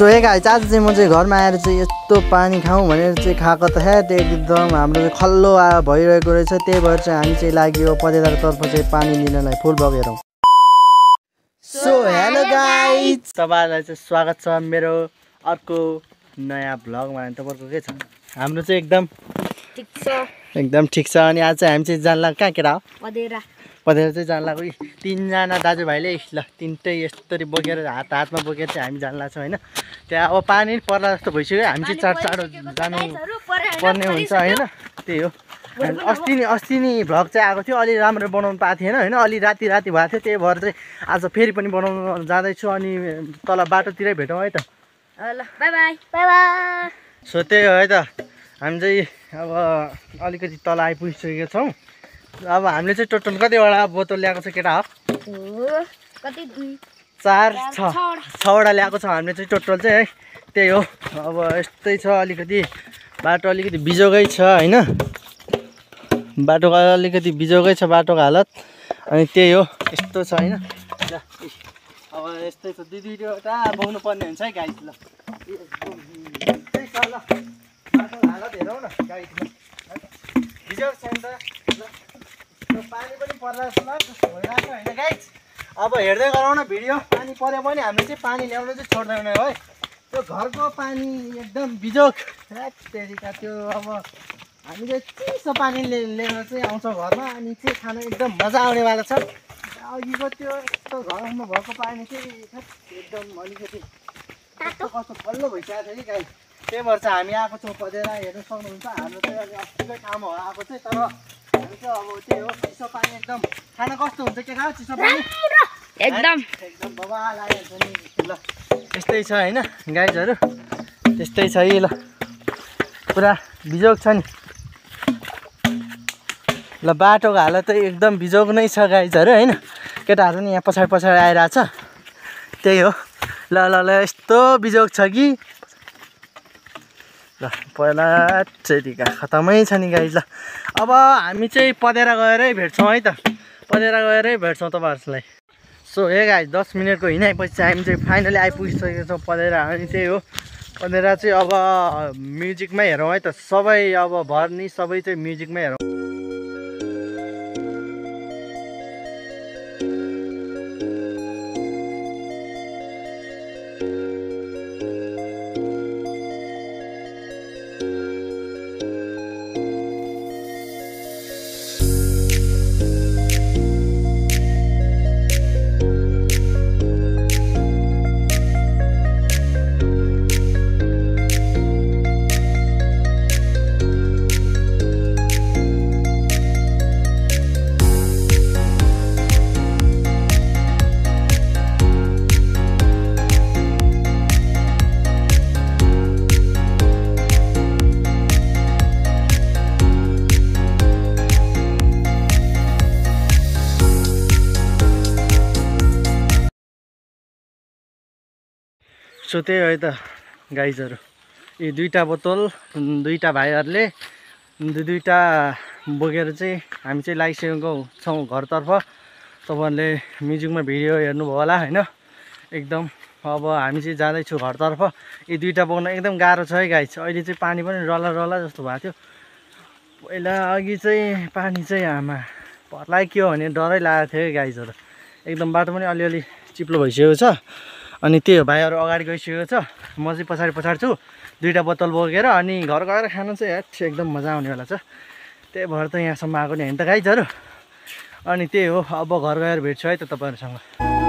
So hey guys आज चाहिँ म चाहिँ घरमा आएर चाहिँ यस्तो पानी खाऊँ भनेर चाहिँ खाएको त त्यो एकदम हाम्रो चाहिँ खल्लो भइरहेको रहेछ। त्यही भएर चाहिँ हामी चाहिँ लाग्यो पदेदारतर्फ चाहिँ पानी लिनलाई फुल भग हेरौँ। सो हेलो गाइस, तपाईहरुलाई चाहिँ स्वागत छ मेरो अर्को नयाँ भ्लगमा। तपाईहरुको के छ? हाम्रो चाहिँ एकदम ठिक छ। अनि आज चाहिँ हामी चाहिँ जान लाग्यो कहाँ केटा हो? पदेरा चाहिँ जान लाग्यो। तीनजना दाजुभाइले ल तीनटै यस्तरी बोकेर हातमा बोकेर चाहिँ हामी जान लाग्छौँ होइन। त्यहाँ अब पानी पर्ला जस्तो भइसक्यो। हामी चाहिँ चाँडो जानु पर्ने हुन्छ होइन। त्यही हो। अस्ति नि भ्लग चाहिँ आएको थियो, अलि राम्रो बनाउनु पाएको थिएन होइन। अलि राति भएको थियो। त्यही भएर चाहिँ आज फेरि पनि बनाउनु जाँदैछु। अनि तल बाटोतिरै भेटौँ है त। ल बाई बाई। सो त्यही हो है त। हामी चाहिँ अब अलिकति तल आइपुगिसकेका छौँ। अब हामीले चाहिँ टोटल कतिवटा बोतल ल्याएको छ केटा हो? 6वटा ल्याएको छौँ हामीले चाहिँ टोटल चाहिँ है। त्यही हो। अब यस्तै छ, अलिकति बाटो अलिकति बिजोगै छ होइन। बाटोको अलिकति बिजोगै छ बाटोको हालत। अनि त्यही हो, यस्तो छ होइन। अब यस्तै छ, दुईवटा बोक्नु पर्ने हुन्छ है गाइस। ल यस्तै छ। ल बाटोको हालत हेरौँ न गाइस। बिजोग छ नि त। ल पानी पनि पर्ला जस्तो भइरहेको छ होइन गाइस। अब हेर्दै गरौँ न भिडियो। पानी पऱ्यो भने हामीले चाहिँ पानी ल्याउनु चाहिँ छोड्दैन है। त्यो घरको पानी एकदम बिजोग तेरिका। त्यो अब हामीले चिसो पानी लिएर चाहिँ आउँछौँ घरमा। अनि चाहिँ खान एकदम मजा आउनेवाला छ। अघिको त्यो यस्तो घरमा भएको पानी चाहिँ एकदम अलिकति कस्तो खल्लो भइसकेको थियो कि गाइस। त्यही भएर चाहिँ हामी आएको छौँ पदेरा। हेर्नु सक्नुहुन्छ हाम्रो चाहिँ अलि अस्तिकै ठाउँमा हो आएको चाहिँ। तर हामी चाहिँ अब त्यही हो, चिसो पानी एकदम खान कस्तो हुन्छ के खायो चिसो पानी? एकदम बवाल आइहाल्छ नि। ल यस्तै छ होइन गाइजहरू, त्यस्तै छ है। ल पुरा बिजोग छ नि। ल बाटोको हालत चाहिँ एकदम बिजोग नै छ गाइजहरू होइन। केटाहरू नि यहाँ पछाडि आइरहेछ। त्यही हो। ल ल ल यस्तो बिजोग छ कि ल पहिला चाहिँ खतमै छ नि गाइज। ल अब हामी चाहिँ पदेरा गएरै भेट्छौँ है त। पदेरा गएरै भेट्छौँ तपाईँहरूलाई। सो हे गाइज 10 मिनटको हिँडाइपछि चाहिँ हामी चाहिँ फाइनली आइपुगिसकेको छौँ पदेरा। अनि त्यही हो, पदेरा चाहिँ अब म्युजिकमै हेरौँ है त। सबै अब भर्नी सबै चाहिँ म्युजिकमै हेरौँ। सो त्यही हो है त गाइजहरू। यी दुईवटा बोतल दुईवटा भाइहरूले दुईवटा बोकेर चाहिँ हामी चाहिँ लागिसकेको छौँ घरतर्फ। तपाईँहरूले म्युजिकमा भिडियो हेर्नुभयो होला होइन। एकदम अब हामी चाहिँ जाँदैछु घरतर्फ। यी दुईवटा बोक्न एकदम गाह्रो छ है गाइज। अहिले चाहिँ पानी पनि रला जस्तो भएको थियो। पहिला अघि चाहिँ पानी चाहिँ आमा पर्ला के हो भने डरै लागेको थियो है गाइजहरू। एकदम बाटो पनि अलिअलि चिप्लो भइसकेको छ। अनि त्यही हो, भाइहरू अगाडि गइसकेको छ, म चाहिँ पछाडि छु। दुईवटा बोतल बोकेर अनि घर गएर खानु चाहिँ एकदम मजा आउनेवाला छ। त्यही भएर त यहाँसम्म आएको नि होइन त गाइजहरू। अनि त्यही हो, अब घर गएर भेट्छु है त तपाईँहरूसँग।